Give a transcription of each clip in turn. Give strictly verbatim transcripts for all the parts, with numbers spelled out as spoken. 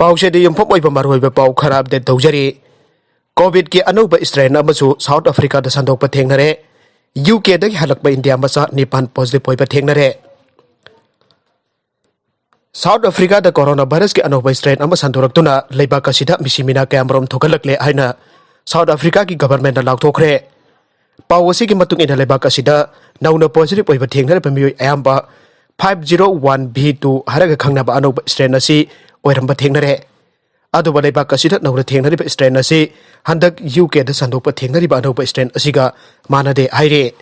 ꯄꯥꯎꯁꯦꯗꯤ ꯌꯨꯝꯐꯝ ꯑꯣꯏꯕ ꯃꯔꯨꯑꯣꯏꯕ ꯄꯥꯎ ꯈꯔ ꯑꯞꯗꯦꯠ ꯇꯧꯖꯔꯤ꯫ ꯀꯣꯚꯤꯗꯀꯤ ꯑꯅꯧꯕ ꯁ꯭ꯇ꯭ꯔꯦꯟ ꯑꯃꯁꯨ ꯁꯥꯎꯠ ꯑꯐ꯭ꯔꯤꯀꯥꯗ ꯁꯟꯗꯣꯛꯄ ꯊꯦꯡꯅꯔꯦ꯫ ꯌꯨ ꯀꯦꯗꯒꯤ ꯍꯜꯂꯛꯄ ꯏꯟꯗꯤꯌꯥ ꯃꯆꯥ ꯅꯤꯄꯥꯟ ꯄꯣꯖꯤꯇꯤꯚ ꯑꯣꯏꯕ ꯊꯦꯡꯅꯔꯦ꯫ ꯁꯥꯎꯠ ꯑꯐ꯭ꯔꯤꯀꯥꯗ ꯀꯣꯔꯣꯅꯥ ꯚꯥꯏꯔꯁꯀꯤ ꯑꯅꯧꯕ ꯁ꯭ꯇ꯭ꯔꯦꯟ ꯑꯃ ꯁꯟꯗꯣꯔꯛꯇꯨꯅ ꯂꯩꯕꯥꯛ ꯑꯁꯤꯗ ꯃꯤꯁꯤ ꯃꯤꯅꯥ ꯀꯌꯥꯃꯔꯨꯝ ꯊꯣꯛꯍꯜꯂꯛꯂꯦ ꯍꯥꯏꯅ ꯁꯥꯎꯠ ꯑꯐ꯭ꯔꯤꯀꯥꯒꯤ ꯒꯚꯔꯟꯃꯦꯟꯠꯅ ꯂꯥꯎꯊꯣꯛꯈ꯭ꯔꯦ꯫ ꯄꯥꯎ ꯑꯁꯤꯒꯤ ꯃꯇꯨꯡ ꯏꯟꯅ ꯂꯩꯕꯥꯛ ꯑꯁꯤꯗ ꯅꯧꯅ ꯄꯣꯖꯤꯇꯤꯚ ꯑꯣꯏꯕ ꯊꯦꯡꯅꯔꯤꯕ ꯃꯤꯑꯣꯏ ꯑꯌꯥꯝꯕ five zero one B two ꯍꯥꯏꯔꯒ ꯈꯪꯅꯕ ꯑꯅꯧꯕ ꯁ꯭ꯇ꯭ꯔꯦꯟ ꯑꯁꯤ ꯑꯣꯏꯔꯝꯕ ꯊꯦꯡꯅꯔꯦ꯫ ꯑꯗꯨꯕꯨ ꯂꯩꯕꯥꯛ ꯑꯁꯤꯗ ꯅꯧꯅ ꯊꯦꯡꯅꯔꯤꯕ ꯁ꯭ꯇ꯭ꯔꯦꯟ ꯑꯁꯤ ꯍꯟꯗꯛ ꯌꯨ ꯀꯦꯗ ꯁꯟꯗꯣꯛꯄ ꯊꯦꯡꯅꯔꯤꯕ ꯑꯅꯧꯕ ꯁ꯭ꯇ꯭ꯔꯦꯟ ꯑꯁꯤꯒ ꯃꯥꯟꯅꯗꯦ ꯍꯥꯏꯔꯤ꯫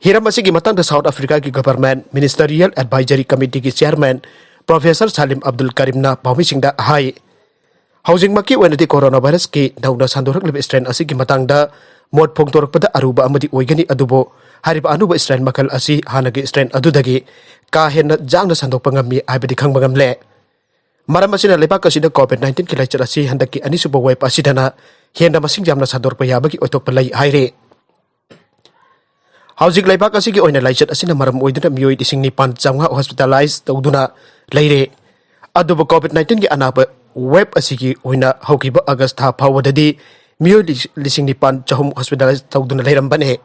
ꯍꯤꯔꯝ ꯑꯁꯤꯒꯤ ꯃꯇꯥꯡꯗ ꯁꯥꯎꯠ ꯑꯐ꯭ꯔꯤꯀꯥꯒꯤ ꯒꯚꯔꯟꯃꯦꯟꯠ ꯃꯤꯅꯤꯁꯇꯔꯤꯌꯦꯜ ꯑꯦꯗꯚꯥꯏꯖꯔꯤ ꯀꯃꯤꯇꯤꯒꯤ ꯆꯤꯌꯔꯃꯦꯟ ꯄ꯭ꯔꯣꯐꯦꯁꯔ ꯁꯥꯂꯤꯝ ꯑꯕꯗꯨꯜ ꯀꯔꯤꯝꯅ ꯄꯥꯎꯃꯤꯁꯤꯡꯗ ꯍꯥꯏ, ꯍꯧꯖꯤꯛꯃꯛꯀꯤ ꯑꯣꯏꯅꯗꯤ ꯀꯣꯔꯣꯅꯥ ꯚꯥꯏꯔꯁꯀꯤ ꯅꯧꯅ ꯁꯟꯗꯣꯔꯛꯂꯤꯕ ꯁ꯭ꯇ꯭ꯔꯦꯟ ꯑꯁꯤꯒꯤ ꯃꯇꯥꯡꯗ ꯃꯣꯠ ꯐꯣꯡꯗꯣꯔꯛꯄꯗ ꯑꯔꯨꯕ ꯑꯃꯗꯤ ꯑꯣꯏꯒꯅꯤ, ꯑꯗꯨꯕꯨ ꯍꯥꯏꯔꯤꯕ ꯑꯅꯧꯕ ꯁ꯭ꯇ꯭ꯔꯦꯟ ꯃꯈꯜ ꯑꯁꯤ ꯍꯥꯟꯅꯒꯤ ꯁ꯭ꯇ꯭ꯔꯦꯟ ꯑꯗꯨꯗꯒꯤ ꯀꯥ ꯍꯦꯟꯅ ꯌꯥꯡꯅ ꯁꯟꯗꯣꯛꯄ ꯉꯝꯃꯤ ꯍꯥꯏꯕꯗꯤ ꯈꯪꯕ ꯉꯝꯂꯦ꯫ ꯃꯔꯝ ꯑꯁꯤꯅ ꯂꯩꯕꯥꯛ ꯑꯁꯤꯗ ꯀꯣꯚꯤꯗ ꯅꯥꯏꯟꯇꯤꯟꯒꯤ ꯂꯥꯏꯆꯠ ꯑꯁꯤ ꯍꯟꯗꯛꯀꯤ ꯑꯅꯤꯁꯨꯕ ꯋꯦꯕ ꯑꯁꯤꯗꯅ ꯍꯦꯟꯅ ꯃꯁꯤꯡ ꯌꯥꯝꯅ ꯁꯟꯗꯣꯔꯛꯄ ꯌꯥꯕꯒꯤ ꯑꯣꯏꯊꯣꯛꯄ ꯂꯩ ꯍꯥꯏꯔꯤ꯫ ꯍꯧꯖꯤꯛ ꯂꯩꯕꯥꯛ ꯑꯁꯤꯒꯤ ꯑꯣꯏꯅ ꯂꯥꯏꯆꯠ ꯑꯁꯤꯅ ꯃꯔꯝ ꯑꯣꯏꯗꯨꯅ ꯃꯤꯑꯣꯏ ꯂꯤꯁꯤꯡ ꯅꯤꯄꯥꯟ ꯆꯥꯝꯃꯉꯥ ꯍꯣꯁꯄꯤꯇꯥꯂꯥꯏꯖ ꯇꯧꯗꯨꯅ ꯂꯩꯔꯦ꯫ ꯑꯗꯨꯕꯨ ꯀꯣꯚꯤꯗ ꯅꯥꯏꯟꯇꯤꯟꯒꯤ ꯑꯅꯥꯕ ꯋꯦꯕ ꯑꯁꯤꯒꯤ ꯑꯣꯏꯅ ꯍꯧꯈꯤꯕ ꯑꯥꯒꯁ ꯊꯥ ꯐꯥꯎꯕꯗꯗꯤ ꯃꯤꯑꯣꯏ ꯂꯤꯁꯤꯡ ꯅꯤꯄꯥꯟ ꯆꯍꯨꯝ ꯍꯣꯁꯄꯤꯇꯥꯂꯥꯏꯖ ꯇꯧꯗꯨꯅ ꯂꯩꯔꯝꯕꯅꯦ꯫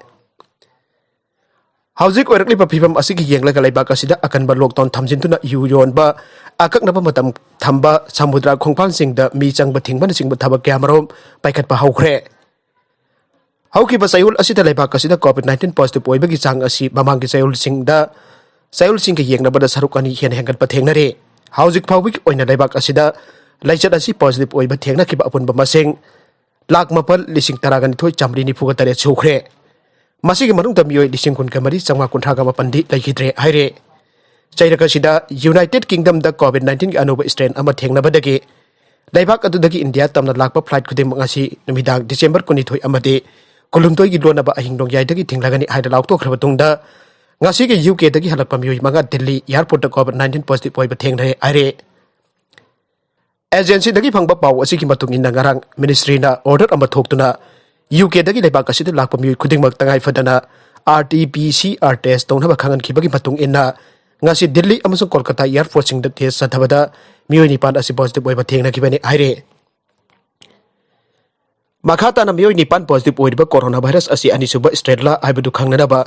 ꯍꯧꯖꯤꯛ ꯑꯣꯏꯔꯛꯂꯤꯕ ꯐꯤꯕꯝ ꯑꯁꯤꯒꯤ ꯌꯦꯡꯂꯒ ꯂꯩꯕꯥꯛ ꯑꯁꯤꯗ ꯑꯀꯟꯕ ꯂꯣꯛꯗꯥꯎꯟ ꯊꯝꯖꯤꯟꯗꯨꯅ ꯌꯨ ꯌꯣꯟꯕ, ꯑꯀꯛꯅꯕ ꯃꯇꯝ ꯊꯝꯕ, ꯁꯃꯨꯗ꯭ꯔ ꯈꯣꯡꯐꯥꯟꯁꯤꯡꯗ ꯃꯤ ꯆꯪꯕ ꯊꯤꯡꯕꯅꯆꯤꯡꯕ ꯊꯕꯛ ꯀꯌꯥꯃꯔꯨꯝ ꯄꯥꯏꯈꯠꯄ ꯍꯧꯈ꯭ꯔꯦ꯫ ꯍꯧꯈꯤꯕ ꯆꯌꯣꯜ ꯑꯁꯤꯗ ꯂꯩꯕꯥꯛ ꯑꯁꯤꯗ ꯀꯣꯚꯤꯗ ꯅꯥꯏꯟꯇꯤꯟ ꯄꯣꯖꯤꯇꯤꯚ ꯑꯣꯏꯕꯒꯤ ꯆꯥꯡ ꯑꯁꯤ ꯃꯃꯥꯡꯒꯤ ꯆꯌꯣꯜꯁꯤꯡꯗ, ꯆꯌꯣꯜꯁꯤꯡꯒ ꯌꯦꯡꯅꯕꯗ ꯁꯔꯨꯛ ꯑꯅꯤ ꯍꯦꯟꯅ ꯍꯦꯟꯒꯠꯄ ꯊꯦꯡꯅꯔꯦ꯫ ꯍꯧꯖꯤꯛ ꯐꯥꯎꯕꯒꯤ ꯑꯣꯏꯅ ꯂꯩꯕꯥꯛ ꯑꯁꯤꯗ ꯂꯥꯏꯆꯠ ꯑꯁꯤ ꯄꯣꯖꯤꯇꯤꯚ ꯑꯣꯏꯕ ꯊꯦꯡꯅꯈꯤꯕ ꯑꯄꯨꯟꯕ ꯃꯁꯤꯡ ꯂꯥꯈ ꯃꯥꯄꯜ ꯂꯤꯁꯤꯡ ꯇꯔꯥꯒ ꯅꯤꯊꯣꯏ ꯆꯥꯃꯔꯤ ꯅꯤꯐꯨꯒ ꯇꯔꯦꯠ ꯁꯨꯈ꯭ꯔꯦ꯫ ꯃꯁꯤꯒꯤ ꯃꯅꯨꯡꯗ ꯃꯤꯑꯣꯏ ꯂꯤꯁꯤꯡ ꯀꯨꯟꯒ ꯃꯔꯤ ꯆꯥꯝꯃꯉꯥ ꯀꯨꯟꯊ꯭ꯔꯥꯒ ꯃꯥꯄꯟꯗꯤ ꯂꯩꯈꯤꯗ꯭ꯔꯦ ꯍꯥꯏꯔꯦ꯫ ꯆꯩꯔꯛ ꯑꯁꯤꯗ ꯌꯨꯅꯥꯏꯇꯦꯗ ꯀꯤꯡꯗꯝꯗ ꯀꯣꯚꯤꯗ ꯅꯥꯏꯟꯇꯤꯟꯒꯤ ꯑꯅꯧꯕ ꯁ꯭ꯇ꯭ꯔꯦꯟ ꯑꯃ ꯊꯦꯡꯅꯕꯗꯒꯤ ꯂꯩꯕꯥꯛ ꯑꯗꯨꯗꯒꯤ ꯏꯟꯗꯤꯌꯥ ꯇꯝꯅ ꯂꯥꯛꯄ ꯐ꯭ꯂꯥꯏꯠ ꯈꯨꯗꯤꯡꯃꯛ ꯉꯁꯤ ꯅꯨꯃꯤꯗꯥꯡ ꯗꯤꯁꯦꯝꯕꯔ ꯀꯨꯟꯅꯤꯊꯣꯏ ꯑꯃꯗꯤ ꯀꯨꯟꯍꯨꯝꯗꯣꯏꯒꯤ ꯂꯣꯟꯅꯕ ꯑꯍꯤꯡ ꯅꯣꯡꯌꯥꯏꯗꯒꯤ ꯊꯤꯡꯂꯒꯅꯤ ꯍꯥꯏꯅ ꯂꯥꯎꯊꯣꯛꯈ꯭ꯔꯕ ꯇꯨꯡꯗ, ꯉꯁꯤꯒꯤ ꯌꯨ ꯀꯦꯗꯒꯤ ꯍꯜꯂꯛꯄ ꯃꯤꯑꯣꯏ ꯃꯉꯥ ꯗꯤꯜꯂꯤ ꯑꯦꯌꯥꯔꯄꯣꯔꯠꯇ ꯀꯣꯚꯤꯗ ꯅꯥꯏꯟꯇꯤꯟ ꯄꯣꯖꯤꯇꯤꯚ ꯑꯣꯏꯕ ꯊꯦꯡꯅꯔꯦ ꯍꯥꯏꯔꯦ꯫ ꯑꯦꯖꯦꯟꯁꯤꯗꯒꯤ ꯐꯪꯕ ꯄꯥꯎ ꯑꯁꯤꯒꯤ ꯃꯇꯨꯡ ꯏꯟꯅ ꯉꯔꯥꯡ ꯃꯤꯅꯤꯁꯇ꯭ꯔꯤꯅ ꯑꯣꯔꯗꯔ ꯑꯃ ꯊꯣꯛꯇꯨꯅ ꯌꯨ ꯀꯦꯗꯒꯤ ꯂꯩꯕꯥꯛ ꯑꯁꯤꯗ ꯂꯥꯛꯄ ꯃꯤꯑꯣꯏ ꯈꯨꯗꯤꯡꯃꯛ ꯇꯉꯥꯏ ꯐꯗꯅ R T P C R test ꯇꯧꯅꯕ ꯈꯪꯍꯟꯈꯤꯕꯒꯤ ꯃꯇꯨꯡ ꯏꯟꯅ ꯉꯁꯤ ꯗꯤꯜꯂꯤ ꯑꯃꯁꯨꯡ ꯀꯣꯜꯀꯇꯥ ꯑꯦꯌꯥꯔꯄꯣꯔꯠꯁꯤꯡꯗ ꯇꯦꯁ ꯆꯠꯊꯕꯗ ꯃꯤꯑꯣꯏ ꯅꯤꯄꯥꯟ ꯑꯁꯤ ꯄꯣꯖꯤꯇꯤꯚ ꯑꯣꯏꯕ ꯊꯦꯡꯅꯈꯤꯕꯅꯤ ꯍꯥꯏꯔꯦ꯫ ꯃꯈꯥ ꯇꯥꯅ ꯃꯤꯑꯣꯏ ꯅꯤꯄꯥꯟ ꯄꯣꯖꯤꯇꯤꯚ ꯑꯣꯏꯔꯤꯕ ꯀꯣꯔꯣꯅꯥ ꯚꯥꯏꯔꯁ ꯑꯁꯤ ꯑꯅꯤꯁꯨꯕ ꯁ꯭ꯇ꯭ꯔꯦꯟꯂ ꯍꯥꯏꯕꯗꯨ ꯈꯪꯅꯅꯕ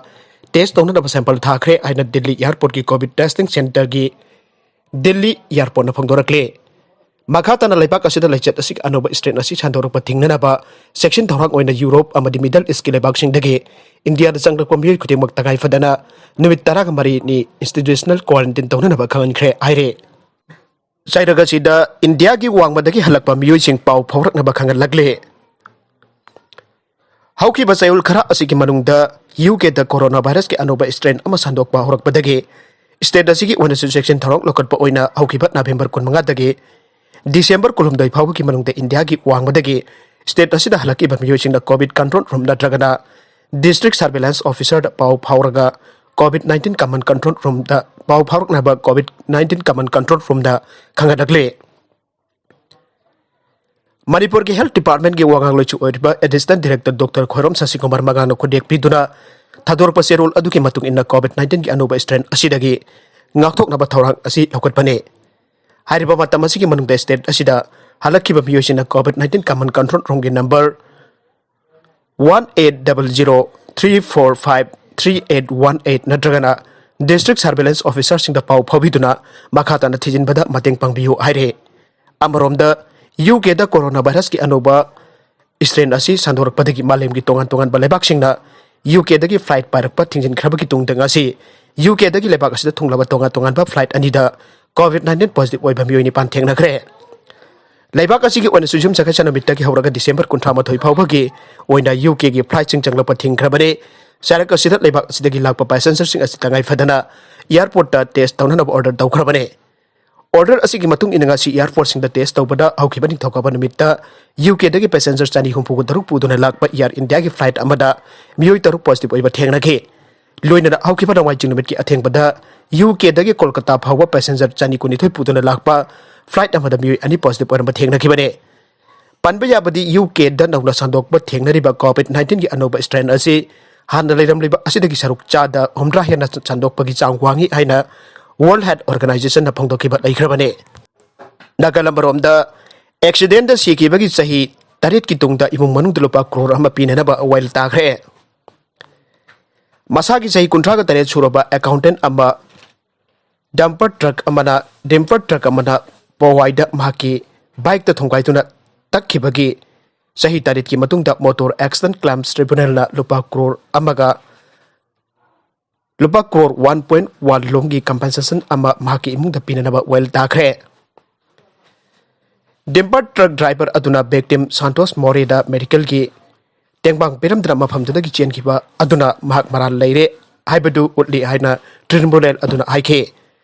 ꯇꯦꯁ ꯇꯧꯅꯅꯕ ꯁꯦꯝꯄꯜ ꯊꯥꯈ꯭ꯔꯦ ꯍꯥꯏꯅ ꯗꯤꯜꯂꯤ ꯑꯦꯌꯥꯔꯄꯣꯔꯠꯀꯤ ꯀꯣꯚꯤꯗ ꯇꯦꯁꯇꯤꯡ ꯁꯦꯟꯇꯔꯒꯤ ꯗꯤꯜꯂꯤ ꯑꯦꯌꯥꯔꯄꯣꯔꯠꯅ ꯐꯣꯡꯗꯣꯔꯛꯂꯦ꯫ ꯃꯈꯥ ꯇꯥꯅ ꯂꯩꯕꯥꯛ ꯑꯁꯤꯗ ꯂꯩꯆꯠ ꯑꯁꯤꯒꯤ ꯑꯅꯧꯕ ꯁ꯭ꯇ꯭ꯔꯦꯟ ꯑꯁꯤ ꯁꯟꯗꯣꯔꯛꯄ ꯊꯤꯡꯅꯅꯕ ꯆꯦꯛꯁꯤꯟ ꯊꯧꯔꯥꯡ ꯑꯣꯏꯅ ꯌꯨꯔꯣꯞ ꯑꯃꯗꯤ ꯃꯤꯗꯜ ꯏꯁ꯭ꯠꯀꯤ ꯂꯩꯕꯥꯛꯁꯤꯡꯗꯒꯤ ꯏꯟꯗꯤꯌꯥꯗ ꯆꯪꯂꯛꯄ ꯃꯤꯑꯣꯏ ꯈꯨꯗꯤꯡꯃꯛ ꯇꯉꯥꯏ ꯐꯗꯅ ꯅꯨꯃꯤꯠ ꯇꯔꯥꯃꯔꯤꯅꯤ ꯏꯟꯁꯇꯤꯇ꯭ꯌꯨꯁꯅꯦꯜ ꯀ꯭ꯋꯥꯔꯦꯟꯇꯤꯟ ꯇꯧꯅꯅꯕ ꯈꯪꯍꯟꯈ꯭ꯔꯦ ꯍꯥꯏꯔꯦ꯫ ꯆꯩꯔꯛ ꯑꯁꯤꯗ ꯏꯟꯗꯤꯌꯥꯒꯤ ꯋꯥꯡꯃꯗꯒꯤ ꯍꯜꯂꯛꯄ ꯃꯤꯑꯣꯏꯁꯤꯡ ꯄꯥꯎ ꯐꯥꯎꯔꯛꯅꯕ ꯈꯪꯍꯜꯂꯛꯂꯦ꯫ ꯍꯧꯈꯤꯕ ꯆꯌꯣꯜ ꯈꯔ ꯑꯁꯤꯒꯤ ꯃꯅꯨꯡꯗ ꯌꯨ ꯀꯦꯗ ꯀꯣꯔꯣꯅꯥ ꯚꯥꯏꯔꯁꯀꯤ ꯑꯅꯧꯕ ꯁ꯭ꯇ꯭ꯔꯦꯟ ꯑꯃ ꯁꯟꯗꯣꯛꯄ ꯍꯧꯔꯛꯄꯗꯒꯤ ꯁ꯭ꯇꯦꯠ ꯑꯁꯤꯒꯤ ꯑꯣꯏꯅꯁꯨ ꯆꯦꯛꯁꯤꯟ ꯊꯧꯔꯥꯡ ꯂꯧꯈꯠꯄ ꯑꯣꯏꯅ ꯍꯧꯈꯤꯕ ꯅꯕꯦꯝꯕꯔ ꯀꯨꯟꯃꯉꯥꯗꯒꯤ ꯗꯤꯁꯦꯝꯕꯔ ꯀꯨꯟꯍꯨꯝꯗꯣꯏ ꯐꯥꯎꯕꯒꯤ ꯃꯅꯨꯡꯗ ꯏꯟꯗꯤꯌꯥꯒꯤ ꯋꯥꯡꯃꯗꯒꯤ ꯁ꯭ꯇꯦꯠ ꯑꯁꯤꯗ ꯍꯜꯂꯛꯈꯤꯕ ꯃꯤꯑꯣꯏꯁꯤꯡꯅ ꯀꯣꯚꯤꯗ ꯀꯟꯇ꯭ꯔꯣꯜ ꯔꯨꯝ ꯅꯠꯇ꯭ꯔꯒꯅ ꯗꯤꯁꯇ꯭ꯔꯤꯛ ꯁꯔꯚꯦꯂꯦꯟꯁ ꯑꯣꯐꯤꯁꯔꯗ ꯄꯥꯎ ꯐꯥꯎꯔꯒ ꯀꯣꯚꯤꯗ ꯅꯥꯏꯟꯇꯤꯟ ꯀꯃꯟ ꯀꯟꯇ꯭ꯔꯣꯜ ꯔꯨꯝꯗ ꯄꯥꯎ ꯐꯥꯎꯔꯛꯅꯕ ꯀꯣꯚꯤꯗ ꯅꯥꯏꯟꯇꯤꯟ ꯀꯃꯟ ꯀꯟꯇ꯭ꯔꯣꯜ ꯔꯨꯝꯗ ꯈꯪꯍꯜꯂꯛꯂꯤ꯫ ꯃꯅꯤꯄꯨꯔꯒꯤ ꯍꯦꯜꯊ ꯗꯤꯄꯥꯔꯠꯃꯦꯟꯒꯤ ꯋꯥ ꯉꯥꯡꯂꯣꯏꯁꯨ ꯑꯣꯏꯔꯤꯕ ꯑꯦꯗꯤꯁꯅꯦꯜ ꯗꯤꯔꯦꯛꯇꯔ ꯗꯣꯛꯇꯔ ꯈꯣꯏꯔꯣꯝ ꯁꯁꯤꯀꯨꯃꯥꯔ ꯃꯉꯥꯅ ꯈꯨꯗꯦꯛ ꯄꯤꯗꯨꯅ ꯊꯥꯗꯣꯔꯛꯄ ꯆꯦꯔꯣꯜ ꯑꯗꯨꯒꯤ ꯃꯇꯨꯡ ꯏꯟꯅ ꯀꯣꯚꯤꯗ ꯅꯥꯏꯟꯇꯤꯟꯒꯤ ꯑꯅꯧꯕ ꯁ꯭ꯇ꯭ꯔꯦꯟ ꯑꯁꯤꯗꯒꯤ ꯉꯥꯛꯊꯣꯛꯅꯕ ꯊꯧꯔꯥꯡ ꯑꯁꯤ ꯂꯧꯈꯠꯄꯅꯤ꯫ ꯍꯥꯏꯔꯤꯕ ꯃꯇꯝ ꯑꯁꯤꯒꯤ ꯃꯅꯨꯡꯗ ꯁ꯭ꯇꯦꯠ ꯑꯁꯤꯗ ꯍꯜꯂꯛꯈꯤꯕ ꯃꯤꯑꯣꯏꯁꯤꯡꯅ ꯀꯣꯚꯤꯗ ꯅꯥꯏꯟꯇꯤꯟ ꯀꯃꯟ ꯀꯟꯇ꯭ꯔꯣꯜ ꯔꯨꯝꯒꯤ number one eight double zero three four five three eight one eight ꯅꯠꯇ꯭ꯔꯒꯅ ꯗꯤꯁꯇ꯭ꯔꯤꯛ ꯁꯔꯚꯦꯂꯦꯟꯁ ꯑꯣꯐꯤꯁꯔꯁꯤꯡꯗ ꯄꯥꯎ ꯐꯥꯎꯕꯤꯗꯨꯅ ꯃꯈꯥ ꯇꯥꯅ ꯊꯤꯖꯤꯟꯕꯗ ꯃꯇꯦꯡ ꯄꯥꯡꯕꯤꯌꯨ ꯍꯥꯏꯔꯦ꯫ ꯑꯃꯔꯣꯝꯗ, ꯌꯨ ꯀꯦꯗ ꯀꯣꯔꯣꯅꯥ ꯚꯥꯏꯔꯁꯀꯤ ꯑꯅꯧꯕ ꯁ꯭ꯇ꯭ꯔꯦꯟ ꯑꯁꯤ ꯁꯟꯗꯣꯔꯛꯄꯗꯒꯤ ꯃꯥꯂꯦꯝꯒꯤ ꯇꯣꯉꯥꯟ ꯇꯣꯉꯥꯟꯕ ꯂꯩꯕꯥꯛꯁꯤꯡꯅ ꯌꯨ ꯀꯦꯗꯒꯤ ꯐ꯭ꯂꯥꯏꯠ ꯄꯥꯏꯔꯛꯄ ꯊꯤꯡꯖꯤꯟꯈ꯭ꯔꯕꯒꯤ ꯇꯨꯡꯗ ꯉꯁꯤ ꯌꯨ ꯀꯦꯗꯒꯤ ꯂꯩꯕꯥꯛ ꯑꯁꯤꯗ ꯊꯨꯡꯂꯕ ꯇꯣꯉꯥꯟ ꯇꯣꯉꯥꯟꯕ ꯐ꯭ꯂꯥꯏꯠ ꯑꯅꯤꯗ ꯀꯣꯚꯤꯗ ꯅꯥꯏꯟꯇꯤꯟ ꯄꯣꯖꯤꯇꯤꯚ ꯑꯣꯏꯕ ꯃꯤꯑꯣꯏ ꯅꯤꯄꯥꯟ ꯊꯦꯡꯅꯈ꯭ꯔꯦ꯫ ꯂꯩꯕꯥꯛ ꯑꯁꯤꯒꯤ ꯑꯣꯏꯅꯁꯨ ꯌꯨꯝꯁꯀꯩꯁ ꯅꯨꯃꯤꯠꯇꯒꯤ ꯍꯧꯔꯒ ꯗꯤꯁꯦꯝꯕꯔ ꯀꯨꯟꯊ꯭ꯔꯥ ꯃꯥꯊꯣꯏ ꯐꯥꯎꯕꯒꯤ ꯑꯣꯏꯅ ꯌꯨ ꯀꯦꯒꯤ ꯐ꯭ꯂꯥꯏꯠꯁꯤꯡ ꯆꯪꯂꯛꯄ ꯊꯤꯡꯈ꯭ꯔꯕꯅꯤ꯫ ꯆꯩꯔꯛ ꯑꯁꯤꯗ ꯂꯩꯕꯥꯛ ꯑꯁꯤꯗꯒꯤ ꯂꯥꯛꯄ ꯄꯦꯁꯦꯟꯖꯔꯁꯤꯡ ꯑꯁꯤ ꯇꯉꯥꯏ ꯐꯗꯅ ꯑꯦꯌꯥꯔꯄꯣꯔꯠꯇ ꯇꯦꯁ ꯇꯧꯅꯅꯕ ꯑꯣꯔꯗꯔ ꯇꯧꯈ꯭ꯔꯕꯅꯤ꯫ ꯑꯣꯔꯗꯔ ꯑꯁꯤꯒꯤ ꯃꯇꯨꯡ ꯏꯟꯅ ꯉꯁꯤ ꯑꯦꯌꯥꯔꯄꯣꯔꯠꯁꯤꯡꯗ ꯇꯦꯁ ꯇꯧꯕꯗ ꯍꯧꯈꯤꯕ ꯅꯤꯡꯊꯧꯀꯥꯕ ꯅꯨꯃꯤꯠꯇ ꯌꯨ ꯀꯦꯗꯒꯤ ꯄꯦꯁꯦꯟꯖꯔ ꯆꯅꯤ ꯍꯨꯝꯐꯨ ꯇꯔꯨꯛ ꯄꯨꯗꯨꯅ ꯂꯥꯛꯄ ꯑꯦꯌꯥꯔ ꯏꯟꯗꯤꯌꯥꯒꯤ ꯐ꯭ꯂꯥꯏꯠ ꯑꯃꯗ ꯃꯤꯑꯣꯏ ꯇꯔꯨꯛ ꯄꯣꯖꯤꯇꯤꯚ ꯑꯣꯏꯕ ꯊꯦꯡꯅꯈꯤ꯫ ꯂꯣꯏꯅꯅ ꯍꯧꯈꯤꯕ ꯅꯣꯡꯃꯥꯏꯖꯤꯡ ꯅꯨꯃꯤꯠꯀꯤ ꯑꯊꯦꯡꯕꯗ ꯌꯨ ꯀꯦꯗꯒꯤ ꯀꯣꯜꯀꯇꯥ ꯐꯥꯎꯕ ꯄꯦꯁꯦꯟꯖꯔ ꯆꯅꯤ ꯀꯨꯟꯅꯤꯊꯣꯏ ꯄꯨꯗꯨꯅ ꯂꯥꯛꯄ ꯐ꯭ꯂꯥꯏꯠ ꯑꯃꯗ ꯃꯤꯑꯣꯏ ꯑꯅꯤ ꯄꯣꯖꯤꯇꯤꯚ ꯑꯣꯏꯔꯝꯕ ꯊꯦꯡꯅꯈꯤꯕꯅꯤ꯫ ꯄꯟꯕ ꯌꯥꯕꯗꯤ, ꯌꯨ ꯀꯦꯗ ꯅꯧꯅ ꯁꯟꯗꯣꯛꯄ ꯊꯦꯡꯅꯔꯤꯕ ꯀꯣꯚꯤꯗ ꯅꯥꯏꯟꯇꯤꯟꯒꯤ ꯑꯅꯧꯕ ꯁ꯭ꯇ꯭ꯔꯦꯟ ꯑꯁꯤ ꯍꯥꯟꯅ ꯂꯩꯔꯝꯂꯤꯕ ꯑꯁꯤꯗꯒꯤ ꯁꯔꯨꯛ ꯆꯥꯗ ꯍꯨꯝꯗ꯭ꯔꯥ ꯍꯦꯟꯅ ꯁꯟꯗꯣꯛꯄꯒꯤ ꯆꯥꯡ ꯋꯥꯡꯏ ꯍꯥꯏꯅ World Health Organizationꯅ ꯐꯣꯡꯗꯣꯛꯈꯤꯕ ꯂꯩꯈ꯭ꯔꯕꯅꯤ꯫ ꯅꯥꯒꯥꯂꯝꯕꯔꯣꯝꯗ accidentꯇ ꯁꯤꯈꯤꯕꯒꯤ ꯆꯍꯤ ꯇꯔꯦꯠꯀꯤ ꯇꯨꯡꯗ ꯏꯃꯨꯡ ꯃꯅꯨꯡꯗ ꯂꯨꯄꯥ ꯀ꯭ꯔꯣꯔ ꯑꯃ ꯄꯤꯅꯅꯕ ꯋꯥꯌꯦꯜ ꯇꯥꯈ꯭ꯔꯦ꯫ ꯃꯁꯥꯒꯤ ꯆꯍꯤ ꯀꯨꯟꯊ꯭ꯔꯥꯒ ꯇꯔꯦꯠ ꯁꯨꯔꯕ accountant ꯑꯃ dumper truck ꯑꯃꯅ dumper truck ꯑꯃꯅ ꯄꯣꯋꯥꯏꯗ ꯃꯍꯥꯛꯀꯤ bikeꯇ ꯊꯣꯡꯒꯥꯏꯗꯨꯅ ꯇꯛꯈꯤꯕꯒꯤ ꯆꯍꯤ ꯇꯔꯦꯠꯀꯤ ꯃꯇꯨꯡꯗ Motor Accident Claims Tribunalꯅ ꯂꯨꯄꯥ ꯀ꯭ꯔꯣꯔ ꯑꯃꯒ ꯂꯨꯄꯥ ꯀ꯭ꯔꯣꯔ ꯋꯥꯟ ꯄꯣꯏꯟ ꯋꯥꯟ ꯂꯣꯝꯒꯤ compensation ꯑꯃ ꯃꯍꯥꯛꯀꯤ ꯏꯃꯨꯡꯗ ꯄꯤꯅꯅꯕ ꯋꯥꯌꯦꯜ ꯇꯥꯈ꯭ꯔꯦ꯫ Dumper truck driver ꯑꯗꯨꯅ victim ꯁꯥꯟꯇꯣꯁ ꯃꯣꯔꯦꯗ medicalꯒꯤ ꯇꯦꯡꯕꯥꯡ ꯄꯤꯔꯝꯗꯅ ꯃꯐꯝꯗꯨꯗꯒꯤ ꯆꯦꯟꯈꯤꯕ ꯑꯗꯨꯅ ꯃꯍꯥꯛ ꯃꯔꯥꯜ ꯂꯩꯔꯦ ꯍꯥꯏꯕꯗꯨ ꯎꯠꯂꯤ ꯍꯥꯏꯅ tribunal ꯑꯗꯨꯅ ꯍꯥꯏꯈꯤ꯫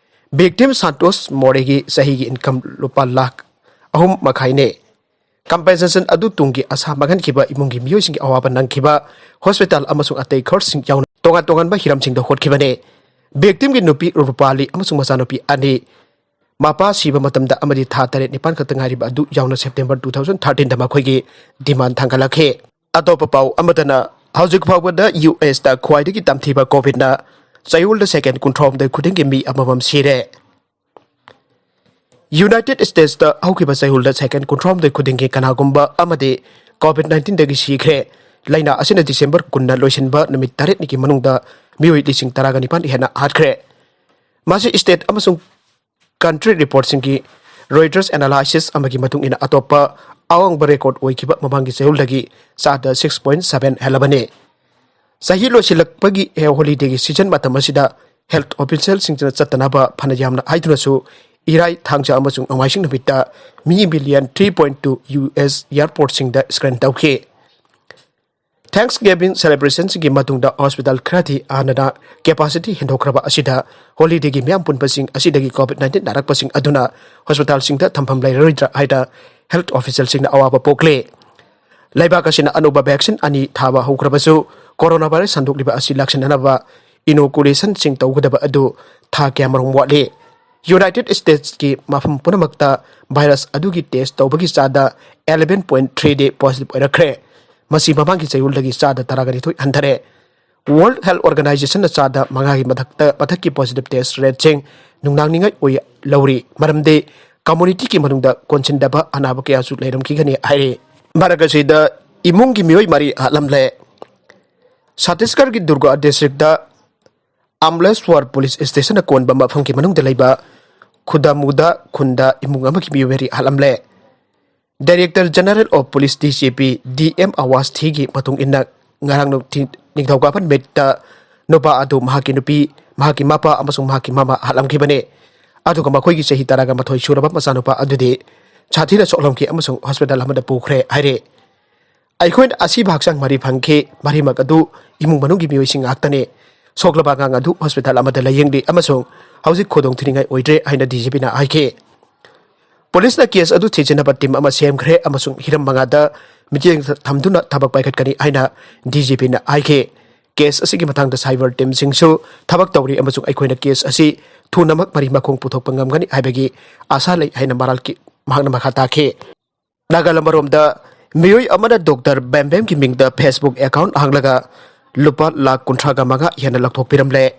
Victim ꯁꯥꯟꯇꯣꯁ ꯃꯣꯔꯦꯒꯤ ꯆꯍꯤꯒꯤ income ꯂꯨꯄꯥ ꯂꯥꯈ ꯑꯍꯨꯝ ꯃꯈꯥꯏꯅꯦ꯫ Compensation ꯑꯗꯨ ꯇꯨꯡꯒꯤ ꯑꯁꯥ ꯃꯥꯡꯍꯟꯈꯤꯕ ꯏꯃꯨꯡꯒꯤ ꯃꯤꯑꯣꯏꯁꯤꯡꯒꯤ ꯑꯋꯥꯕ ꯅꯪꯈꯤꯕ, hospital ꯑꯃꯁꯨꯡ ꯑꯇꯩ ꯈꯔꯁꯤꯡ ꯌꯥꯎꯅ ꯇꯣꯉꯥꯟ ꯇꯣꯉꯥꯟꯕ ꯍꯤꯔꯝꯁꯤꯡꯗ ꯍꯣꯠꯈꯤꯕꯅꯦ꯫ Victimꯒꯤ ꯅꯨꯄꯤ ꯔꯨꯄꯥꯂꯤ ꯑꯃꯁꯨꯡ ꯃꯆꯥꯅꯨꯄꯤ ꯑꯅꯤ ꯃꯄꯥ ꯁꯤꯕ ꯃꯇꯝꯗ ꯑꯃꯗꯤ ꯊꯥ ꯇꯔꯦꯠ ꯅꯤꯄꯥꯟ ꯈꯛꯇ ꯉꯥꯏꯔꯤꯕ ꯑꯗꯨ ꯌꯥꯎꯅ September two thousand thirteenꯗ ꯃꯈꯣꯏꯒꯤ demand ꯊꯥꯡꯒꯠꯂꯛꯈꯤ꯫ ꯑꯇꯣꯞꯄ ꯄꯥꯎ ꯑꯃꯗꯅ, ꯍꯧꯖꯤꯛ ꯐꯥꯎꯕꯗ USꯇ ꯈ꯭ꯋꯥꯏꯗꯒꯤ ꯇꯝꯊꯤꯕ COVIDꯅ ꯆꯌꯣꯜꯗ second ꯀꯨꯟꯊ꯭ꯔꯥꯍꯨꯝꯗꯣꯏ ꯈꯨꯗꯤꯡꯒꯤ ꯃꯤ ꯑꯃꯃꯝ ꯁꯤꯔꯦ꯫ United Statesꯇ ꯍꯧꯈꯤꯕ ꯆꯌꯣꯜꯗ second ꯀꯨꯟꯊ꯭ꯔꯥꯍꯨꯝꯗꯣꯏ ꯈꯨꯗꯤꯡꯒꯤ ꯀꯅꯥꯒꯨꯝꯕ ꯑꯃꯗꯤ COVID nineteenꯗꯒꯤ ꯁꯤꯈ꯭ꯔꯦ꯫ ꯂꯥꯏꯅꯥ ꯑꯁꯤꯅ December ꯀꯨꯟꯅ ꯂꯣꯏꯁꯤꯟꯕ ꯅꯨꯃꯤꯠ ꯇꯔꯦꯠꯅꯤꯒꯤ ꯃꯅꯨꯡꯗ ꯃꯤꯑꯣꯏ ꯂꯤꯁꯤꯡ ꯇꯔꯥꯒ ꯅꯤꯄꯥꯟ ꯍꯦꯟꯅ ꯍꯥꯠꯈ꯭ꯔꯦ꯫ ꯃꯁꯤ state ꯑꯃꯁꯨꯡ country reportꯁꯤꯡꯒꯤ Reuters analysis ꯑꯃꯒꯤ ꯃꯇꯨꯡ ꯏꯟꯅ ꯑꯇꯣꯞꯄ ꯑꯋꯥꯡꯕ record ꯑꯣꯏꯈꯤꯕ ꯃꯃꯥꯡꯒꯤ ꯆꯌꯣꯜꯗꯒꯤ ꯆꯥꯗ six point seven ꯍꯦꯜꯂꯕꯅꯤ꯫ ꯆꯍꯤ ꯂꯣꯏꯁꯤꯜꯂꯛꯄꯒꯤ holidayꯒꯤ season ꯃꯇꯝ ꯑꯁꯤꯗ health officialꯁꯤꯡꯁꯤꯅ ꯆꯠꯇꯅꯕ ꯐꯅ ꯌꯥꯝꯅ ꯍꯥꯏꯗꯨꯅꯁꯨ, ꯏꯔꯥꯏ, ꯊꯥꯡꯖ ꯑꯃꯁꯨꯡ ꯅꯣꯡꯃꯥꯏꯖꯤꯡ ꯅꯨꯃꯤꯠꯇ ꯃꯤ million three point two US airportꯁꯤꯡꯗ screen ꯇꯧꯈꯤ꯫ Thanksgiving celebrationꯁꯤꯡꯒꯤ ꯃꯇꯨꯡꯗ hospital ꯈꯔꯗꯤ ꯍꯥꯟꯅꯅ capacity ꯍꯦꯟꯗꯣꯛꯈ꯭ꯔꯕ ꯑꯁꯤꯗ holidayꯒꯤ ꯃꯤꯌꯥꯝ ꯄꯨꯟꯕꯁꯤꯡ ꯑꯁꯤꯗꯒꯤ COVID nineteen ꯅꯥꯔꯛꯄꯁꯤꯡ ꯑꯗꯨꯅ hospitalꯁꯤꯡꯗ ꯊꯝꯐꯝ ꯂꯩꯔꯔꯣꯏꯗ꯭ꯔꯥ ꯍꯥꯏꯅ health officialꯁꯤꯡꯅ ꯑꯋꯥꯕ ꯄꯣꯛꯂꯦ꯫ ꯂꯩꯕꯥꯛ ꯑꯁꯤꯅ ꯑꯅꯧꯕ vaccine ꯑꯅꯤ ꯊꯥꯕ ꯍꯧꯈ꯭ꯔꯕꯁꯨ, coronavirus ꯁꯟꯗꯣꯛꯂꯤꯕ ꯑꯁꯤ ꯂꯥꯛꯁꯤꯟꯅꯅꯕ inoculationꯁꯤꯡ ꯇꯧꯒꯗꯕ ꯑꯗꯨ ꯊꯥ ꯀꯌꯥꯃꯔꯨꯝ ꯋꯥꯠꯂꯤ꯫ United Statesꯀꯤ ꯃꯐꯝ ꯄꯨꯝꯅꯃꯛꯇ virus ꯑꯗꯨꯒꯤ test ꯇꯧꯕꯒꯤ ꯆꯥꯗ eleven point three ꯗꯤ positive ꯑꯣꯏꯔꯛꯈ꯭ꯔꯦ꯫ ꯃꯁꯤ ꯃꯃꯥꯡꯒꯤ ꯆꯌꯣꯜꯗꯒꯤ ꯆꯥꯗ ꯇꯔꯥꯒ ꯅꯤꯊꯣꯏ ꯍꯟꯊꯔꯦ꯫ World Health Organizationꯅ ꯆꯥꯗ ꯃꯉꯥꯒꯤ ꯃꯊꯛꯇ, ꯃꯊꯛꯀꯤ positive test rateꯁꯤꯡ ꯅꯨꯡꯅꯥꯡꯅꯤꯡꯉꯥꯏ ꯑꯣꯏ ꯂꯧꯔꯤ꯫ ꯃꯔꯝꯗꯤ communityꯒꯤ ꯃꯅꯨꯡꯗ ꯀꯣꯟꯁꯤꯟꯗꯕ ꯑꯅꯥꯕ ꯀꯌꯥꯁꯨ ꯂꯩꯔꯝꯈꯤꯒꯅꯤ ꯍꯥꯏꯔꯤ꯫ ꯃꯔꯛ ꯑꯁꯤꯗ ꯏꯃꯨꯡꯒꯤ ꯃꯤꯑꯣꯏ ꯃꯔꯤ ꯍꯥꯠꯂꯝꯂꯦ꯫ ꯆꯇꯤꯁꯒꯔꯒꯤ ꯗꯨꯔꯒꯥ districtꯇ ꯑꯝꯂꯦꯁ꯭ꯋꯔ police stationꯅ ꯀꯣꯟꯕ ꯃꯐꯝꯒꯤ ꯃꯅꯨꯡꯗ ꯂꯩꯕ ꯈꯨꯗꯥꯃꯨꯗꯥ ꯈꯨꯟꯗ ꯏꯃꯨꯡ ꯑꯃꯒꯤ ꯃꯤꯑꯣꯏ ꯃꯔꯤ ꯍꯥꯠꯂꯝꯂꯦ꯫ Director General of Police, D G P, D M Awasthi ꯒꯤ ꯃꯇꯨꯡ ꯏꯟꯅ, ꯉꯔꯥꯡ ꯅꯨꯡꯊꯤꯜ, ꯅꯤꯡꯊꯧꯀꯥꯕ ꯅꯨꯃꯤꯠꯇ ꯅꯨꯄꯥ ꯑꯗꯨ ꯃꯍꯥꯛꯀꯤ ꯅꯨꯄꯤ, ꯃꯍꯥꯛꯀꯤ ꯃꯄꯥ ꯑꯃꯁꯨꯡ ꯃꯍꯥꯛꯀꯤ ꯃꯃꯥ ꯍꯥꯠꯂꯝꯈꯤꯕꯅꯤ꯫ ꯑꯗꯨꯒ ꯃꯈꯣꯏꯒꯤ ꯆꯍꯤ ꯇꯔꯥꯒ ꯃꯥꯊꯣꯏ ꯁꯨꯔꯕ ꯃꯆꯥꯅꯨꯄꯥ ꯑꯗꯨꯗꯤ ꯁꯥꯊꯤꯅ ꯁꯣꯛꯂꯝꯈꯤ ꯑꯃꯁꯨꯡ hospital ꯑꯃꯗ ꯄꯨꯈ꯭ꯔꯦ ꯍꯥꯏꯔꯦ꯫ ꯑꯩꯈꯣꯏꯅ ꯑꯁꯤꯕ ꯍꯛꯆꯥꯡ ꯃꯔꯤ ꯐꯪꯈꯤ꯫ ꯃꯔꯤꯃꯛ ꯑꯗꯨ ꯏꯃꯨꯡ ꯃꯅꯨꯡꯒꯤ ꯃꯤꯑꯣꯏꯁꯤꯡ ꯉꯥꯛꯇꯅꯤ꯫ ꯁꯣꯛꯂꯕ ꯑꯉꯥꯡ ꯑꯗꯨ hospital ꯑꯃꯗ ꯂꯥꯌꯦꯡꯂꯤ ꯑꯃꯁꯨꯡ ꯍꯧꯖꯤꯛ ꯈꯨꯗꯣꯡ ꯊꯤꯅꯤꯡꯉꯥꯏ ꯑꯣꯏꯗ꯭ꯔꯦ ꯍꯥꯏꯅ D G Pꯅ ꯍꯥꯏꯈꯤ꯫ Policeꯅ case ꯑꯗꯨ ꯊꯤꯖꯤꯟꯅꯕ team ꯑꯃ ꯁꯦꯝꯈ꯭ꯔꯦ ꯑꯃꯁꯨꯡ ꯍꯤꯔꯝ ꯃꯉꯥꯗ ꯃꯤꯠꯌꯦꯡ ꯊꯝꯗꯨꯅ ꯊꯕꯛ ꯄꯥꯏꯈꯠꯀꯅꯤ ꯍꯥꯏꯅ D G Pꯅ ꯍꯥꯏꯈꯤ꯫ Case ꯑꯁꯤꯒꯤ ꯃꯇꯥꯡꯗ cyber teamꯁꯤꯡꯁꯨ ꯊꯕꯛ ꯇꯧꯔꯤ ꯑꯃꯁꯨꯡ ꯑꯩꯈꯣꯏꯅ case ꯑꯁꯤ ꯊꯨꯅꯃꯛ ꯃꯔꯤ ꯃꯈꯣꯡ ꯄꯨꯊꯣꯛꯄ ꯉꯝꯒꯅꯤ ꯍꯥꯏꯕꯒꯤ ꯑꯥꯁꯥ ꯂꯩ ꯍꯥꯏꯅ ꯃꯔꯥꯜꯒꯤ, ꯃꯍꯥꯛꯅ ꯃꯈꯥ ꯇꯥꯈꯤ꯫ ꯅꯥꯒꯥꯂꯝ ꯑꯔꯣꯝꯗ ꯃꯤꯑꯣꯏ ꯑꯃꯅ Doctor ꯕꯦꯝꯕꯦꯝꯒꯤ ꯃꯤꯡꯗ Facebook account ꯍꯥꯡꯂꯒ ꯂꯨꯄꯥ ꯂꯥꯈ ꯀꯨꯟꯊ꯭ꯔꯥꯒ ꯃꯉꯥ ꯍꯦꯟꯅ ꯂꯧꯊꯣꯛꯄꯤꯔꯝꯂꯦ꯫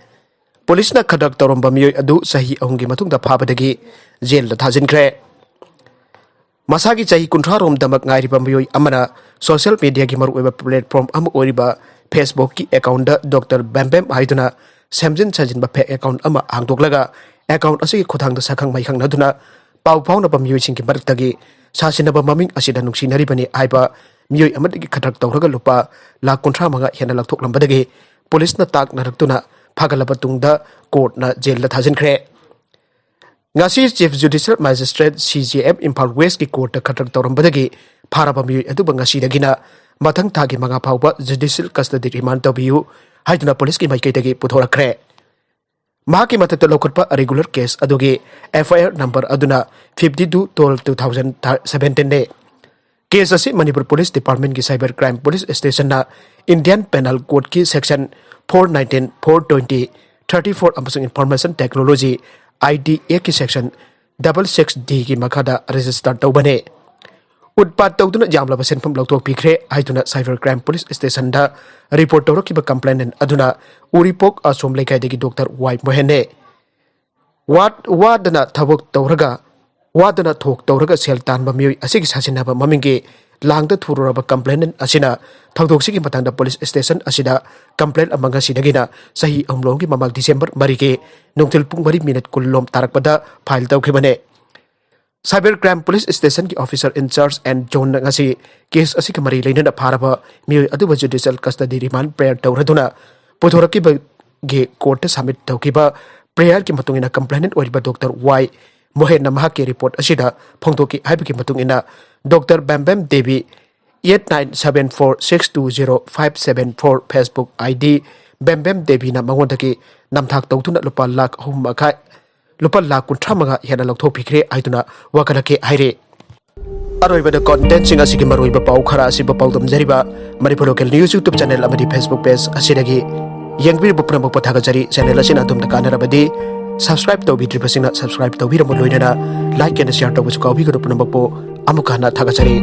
Policeꯅ ꯈꯗ꯭ꯔꯛ ꯇꯧꯔꯝꯕ ꯃꯤꯑꯣꯏ ꯑꯗꯨ ꯆꯍꯤ ꯑꯍꯨꯝꯒꯤ ꯃꯇꯨꯡꯗ ꯐꯥꯕꯗꯒꯤ jailꯗ ꯊꯥꯖꯤꯟꯈ꯭ꯔꯦ꯫ ꯃꯁꯥꯒꯤ ꯆꯍꯤ ꯀꯨꯟꯊ꯭ꯔꯥ ꯔꯣꯝꯗꯃꯛ ꯉꯥꯏꯔꯤꯕ ꯃꯤꯑꯣꯏ ꯑꯃꯅ social mediaꯒꯤ ꯃꯔꯨꯑꯣꯏꯕ platform ꯑꯃ ꯑꯣꯏꯔꯤꯕ Facebookꯀꯤ accountꯗ Doctor ꯕꯦꯝꯕꯦꯝ ꯍꯥꯏꯗꯨꯅ ꯁꯦꯝꯖꯤꯟ ꯁꯥꯖꯤꯟꯕ fake account ꯑꯃ ꯍꯥꯡꯗꯣꯛꯂꯒ, account ꯑꯁꯤꯒꯤ ꯈꯨꯠꯊꯥꯡꯗ ꯁꯛꯈꯪ ꯃꯥꯏꯈꯪꯅꯗꯨꯅ ꯄꯥꯎ ꯐꯥꯎꯅꯕ ꯃꯤꯑꯣꯏꯁꯤꯡꯒꯤ ꯃꯔꯛꯇꯒꯤ ꯁꯥꯁꯤꯟꯅꯕ ꯃꯃꯤꯡ ꯑꯁꯤꯗ ꯅꯨꯡꯁꯤꯅꯔꯤꯕꯅꯤ ꯍꯥꯏꯕ ꯃꯤꯑꯣꯏ ꯑꯃꯗꯒꯤ ꯈꯗ꯭ꯔꯛ ꯇꯧꯔꯒ ꯂꯨꯄꯥ ꯂꯥꯈ ꯀꯨꯟꯊ꯭ꯔꯥ ꯃꯉꯥ ꯍꯦꯟꯅ ꯂꯧꯊꯣꯛꯂꯝꯕꯗꯒꯤ policeꯅ ꯇꯥꯛꯅꯔꯛꯇꯨꯅ ꯐꯥꯒꯠꯂꯕ ꯇꯨꯡꯗ courtꯅ jailꯗ ꯊꯥꯖꯤꯟꯈ꯭ꯔꯦ꯫ ꯉꯁꯤ Chief Judicial Magistrate, C J M, Imphal Westꯀꯤ courtꯇ ꯈꯗ꯭ꯔꯛ ꯇꯧꯔꯝꯕꯗꯒꯤ ꯐꯥꯔꯕ ꯃꯤꯑꯣꯏ ꯑꯗꯨꯕꯨ ꯉꯁꯤꯗꯒꯤꯅ ꯃꯊꯪ ꯊꯥꯒꯤ ꯃꯉꯥ ꯐꯥꯎꯕ judicial custody remand ꯇꯧꯕꯤꯌꯨ ꯍꯥꯏꯗꯨꯅ policeꯀꯤ ꯃꯥꯏꯀꯩꯗꯒꯤ ꯄꯨꯊꯣꯔꯛꯈ꯭ꯔꯦ꯫ ꯃꯍꯥꯛꯀꯤ ꯃꯊꯛꯇ ꯂꯧꯈꯠꯄ regular case ꯑꯗꯨꯒꯤ F I R number ꯑꯗꯨꯅ fifty two twelve two thousand seventeenꯅꯤ꯫ Case ꯑꯁꯤ Manipur Police Departmentꯀꯤ Cyber Crime Police Stationꯅ Indian Penal Codeꯀꯤ section four nineteen, four twenty, thirty four ꯑꯃꯁꯨꯡ Information Technology, I T Actꯀꯤ section double six Dꯒꯤ ꯃꯈꯥꯗ register ꯇꯧꯕꯅꯤ꯫ ꯎꯠꯄꯥꯠ ꯇꯧꯗꯨꯅ ꯌꯥꯝꯂꯕ ꯁꯦꯟꯐꯝ ꯂꯧꯊꯣꯛꯄꯤꯈ꯭ꯔꯦ ꯍꯥꯏꯗꯨꯅ cyber crime police stationꯗ report ꯇꯧꯔꯛꯈꯤꯕ complainant ꯑꯗꯨꯅ ꯎꯔꯤꯄꯣꯛ ꯑꯁꯣꯝ ꯂꯩꯀꯥꯏꯗꯒꯤ ꯗꯣꯛꯇꯔ ꯋꯥꯏ ꯃꯣꯍꯦꯟꯅꯦ꯫ ꯋꯥꯗ-, ꯋꯥꯗꯅ ꯊꯕꯛ ꯇꯧꯔꯒ, ꯋꯥꯗꯅ ꯊꯣꯛ ꯇꯧꯔꯒ ꯁꯦꯜ ꯇꯥꯟꯕ ꯃꯤꯑꯣꯏ ꯑꯁꯤꯒꯤ ꯁꯥꯁꯤꯟꯅꯕ ꯃꯃꯤꯡꯒꯤ ꯂꯥꯡꯗ ꯊꯨꯔꯨꯔꯕ complainant ꯑꯁꯤꯅ ꯊꯧꯗꯣꯛꯁꯤꯒꯤ ꯃꯇꯥꯡꯗ police station ꯑꯁꯤꯗ complaint ꯑꯃ ꯉꯁꯤꯗꯒꯤꯅ ꯆꯍꯤ ꯑꯍꯨꯝꯂꯣꯝꯒꯤ ꯃꯃꯥꯡ December ꯃꯔꯤꯒꯤ ꯅꯨꯡꯊꯤꯜ ꯄꯨꯡ ꯃꯔꯤ minute ꯀꯨꯟꯂꯣꯝ ꯇꯥꯔꯛꯄꯗ file ꯇꯧꯈꯤꯕꯅꯦ꯫ Cyber crime police stationꯒꯤ officer in charge and Johnꯅ ꯉꯁꯤ case ꯑꯁꯤꯒ ꯃꯔꯤ ꯂꯩꯅꯅ ꯐꯥꯔꯕ ꯃꯤꯑꯣꯏ ꯑꯗꯨꯕꯨ judicial custody remand prayer ꯇꯧꯔꯗꯨꯅ ꯄꯨꯊꯣꯔꯛꯈꯤꯕꯒꯤ courtꯇ submit ꯇꯧꯈꯤꯕ prayerꯒꯤ ꯃꯇꯨꯡ ꯏꯟꯅ complainant ꯑꯣꯏꯔꯤꯕ ꯗꯣꯛꯇꯔ ꯋꯥꯏ ꯃꯣꯍꯦꯟꯅ ꯃꯍꯥꯛꯀꯤ report ꯑꯁꯤꯗ ꯐꯣꯡꯗꯣꯛꯈꯤ ꯍꯥꯏꯕꯒꯤ ꯃꯇꯨꯡ ꯏꯟꯅ doctor Bembem Devi eight nine seven four six two zero five seven four Facebook ID ꯕꯦꯝꯕꯦꯝ ꯗꯦꯕꯤꯅ ꯃꯉꯣꯟꯗꯒꯤ ꯅꯝꯊꯥꯛ ꯇꯧꯗꯨꯅ ꯂꯨꯄꯥ ꯂꯥꯈ ꯑꯍꯨꯝ ꯃꯈꯥꯏ, ꯂꯨꯄꯥ ꯂꯥꯈ ꯀꯨꯟꯊ꯭ꯔꯥ ꯃꯉꯥ ꯍꯦꯟꯅ ꯂꯧꯊꯣꯛꯄꯤꯈ꯭ꯔꯦ ꯍꯥꯏꯗꯨꯅ ꯋꯥꯀꯠꯂꯛꯈꯤ ꯍꯥꯏꯔꯦ꯫ ꯑꯔꯣꯏꯕꯗ contentꯁꯤꯡ ꯑꯁꯤꯒꯤ ꯃꯔꯨꯑꯣꯏꯕ ꯄꯥꯎ ꯈꯔ ꯑꯁꯤꯕꯨ ꯄꯥꯎꯗꯝꯖꯔꯤꯕ Manipur Local News YouTube channel ꯑꯃꯗꯤ Facebook page ꯑꯁꯤꯗꯒꯤ ꯌꯦꯡꯕꯤꯔꯤꯕ ꯄꯨꯝꯅꯃꯛꯄꯨ ꯊꯥꯒꯠꯆꯔꯤ꯫ Channel ꯑꯁꯤꯅ ꯑꯗꯣꯝꯗ ꯀꯥꯟꯅꯔꯕꯗꯤ subscribe ꯇꯧꯕꯤꯗ꯭ꯔꯤꯕꯁꯤꯡꯅ subscribe ꯇꯧꯕꯤꯔꯝꯕ ꯂꯣꯏꯅꯅ like and share ꯇꯧꯕꯁꯨ ꯀꯥꯎꯕꯤꯒꯅꯨ꯫ ꯄꯨꯝꯅꯃꯛꯄꯨ ꯑꯃꯨꯛꯀ ꯍꯟꯅ ꯊꯥꯒꯠꯆꯔꯤ꯫